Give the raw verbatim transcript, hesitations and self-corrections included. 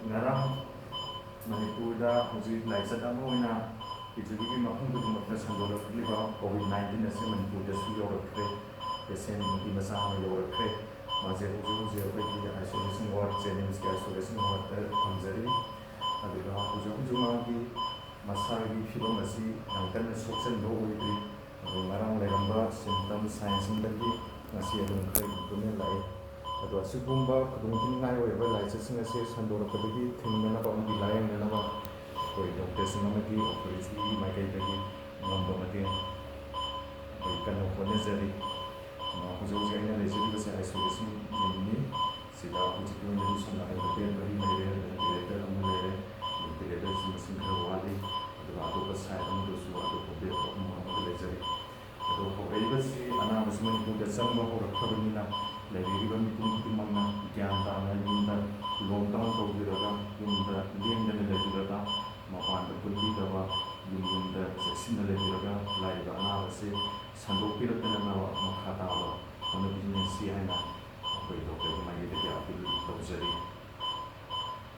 ꯉꯔꯥꯡ ꯃꯅꯤꯄꯨꯔꯗ ꯍꯧꯖꯤꯛ ꯂꯥꯏꯆꯠ ꯑꯃ ꯑꯣꯏꯅ ꯄ꯭ꯔꯤꯊꯤꯕꯤꯒꯤ ꯃꯐꯝ ꯈꯨꯗꯤꯡꯃꯛꯇ ꯁꯟꯗꯣꯔꯛꯂꯤꯕ ꯀꯣꯚꯤꯗ ꯅꯥꯏꯟꯇꯤꯟ ꯑꯁꯤ ꯃꯅꯤꯄꯨꯔꯗꯁꯨ ꯌꯧꯔꯛꯈ꯭ꯔꯦ꯫ ꯄꯦꯁꯦꯟ ꯅꯨꯄꯤ ꯃꯆꯥ ꯑꯃ ꯌꯧꯔꯛꯈ꯭ꯔꯦ꯫ ꯃꯥꯁꯦ ꯍꯧꯖꯤꯛ ꯍꯧꯖꯤꯛ ꯑꯩꯈꯣꯏꯒꯤ isolation ward, JNIMSꯀꯤ isolation wardꯇ ꯊꯝꯖꯔꯤ꯫ ꯑꯗꯨꯒ ꯍꯧꯖꯤꯛ ꯍꯧꯖꯤꯛ ꯃꯥꯒꯤ ꯃꯁꯥꯒꯤ ꯐꯤꯕꯝ ꯑꯁꯤ ꯌꯥꯝ ꯀꯟꯅ ꯁꯣꯛꯆꯟꯕ ꯑꯣꯏꯗ꯭ꯔꯤ꯫ ꯑꯗꯣ ꯉꯔꯥꯡ ꯂꯩꯔꯝꯕ symptom signꯁꯤꯡꯗꯒꯤ ꯉꯁꯤ ꯑꯗꯨꯝ ꯈꯔ improvement ꯂꯥꯛꯏ꯫ ꯑꯗꯣ ꯑꯁꯤꯒꯨꯝꯕ ꯈꯨꯗꯣꯡꯊꯤꯅꯤꯡꯉꯥꯏ ꯑꯣꯏꯔꯕ ꯂꯥꯏꯆꯠꯁꯤꯡ ꯑꯁꯤ ꯁꯟꯗꯣꯔꯛꯄꯗꯒꯤ ꯊꯤꯡꯅꯅꯕ ꯑꯃꯗꯤ ꯂꯥꯌꯦꯡꯅꯅꯕ ꯑꯩꯈꯣꯏ ꯗꯣꯛꯇꯔꯁꯤꯡ ꯑꯃꯗꯤ authorityꯒꯤ ꯃꯥꯏꯀꯩꯗꯒꯤ ꯉꯝꯕ ꯃꯇꯦꯡ ꯑꯩꯈꯣꯏ ꯀꯟꯅ ꯍꯣꯠꯅꯖꯔꯤ꯫ ꯑ, ꯍꯧꯖꯤꯛ ꯍꯧꯖꯤꯛ ꯑꯩꯅ ꯂꯩꯖꯔꯤꯕꯁꯦ isolation unitꯅꯤ꯫ ꯁꯤꯗ ꯍꯧꯖꯤꯛꯀꯤ ꯑꯣꯏꯅꯗꯤ ꯁꯝꯅ ꯍꯥꯏꯔꯕꯗ bed ꯃꯔꯤ ꯂꯩꯔꯦ, ventilator ꯑꯃ ꯂꯩꯔꯦ, ventilatorꯁꯤ ꯃꯁꯤꯡ ꯈꯔ ꯋꯥꯠꯂꯤ꯫ ꯑꯗꯨꯒ ꯑꯇꯣꯞꯄ side ꯑꯃꯗꯁꯨ ꯑꯇꯣꯞꯄ bed ꯑꯍꯨꯝ ꯑꯃꯒ ꯂꯩꯖꯔꯤ꯫ ꯑꯗꯣ ꯍꯧꯔꯛꯏꯕꯁꯤ ꯑꯅꯥꯕꯁꯤ ꯃꯅꯤꯄꯨꯔꯗ ꯆꯪꯕ ꯍꯧꯔꯛꯈ꯭ꯔꯕꯅꯤꯅ ꯂꯩꯕꯤꯔꯤꯕ ꯃꯤꯄꯨꯝ ꯈꯨꯗꯤꯡꯃꯛꯅ ꯒ꯭ꯌꯥꯟ ꯇꯥꯅ ꯌꯨꯝꯗ lockdown ꯇꯧꯕꯤꯔꯒ, ꯌꯨꯝꯗ ꯂꯦꯡꯗꯅ ꯂꯩꯕꯤꯔꯒ, ꯃꯄꯥꯟꯗ ꯄꯨꯟꯕꯤꯗꯕ, ꯌꯨꯝ ꯌꯨꯝꯗ ꯆꯦꯛꯁꯤꯟꯅ ꯂꯩꯕꯤꯔꯒ ꯂꯥꯛꯏꯕ ꯑꯅꯥꯕꯁꯤ ꯁꯟꯗꯣꯛꯄꯤꯔꯛꯇꯅꯕ ꯃꯈꯥ ꯇꯥꯕ ꯍꯣꯠꯅꯕꯤꯅꯁꯤ ꯍꯥꯏꯅ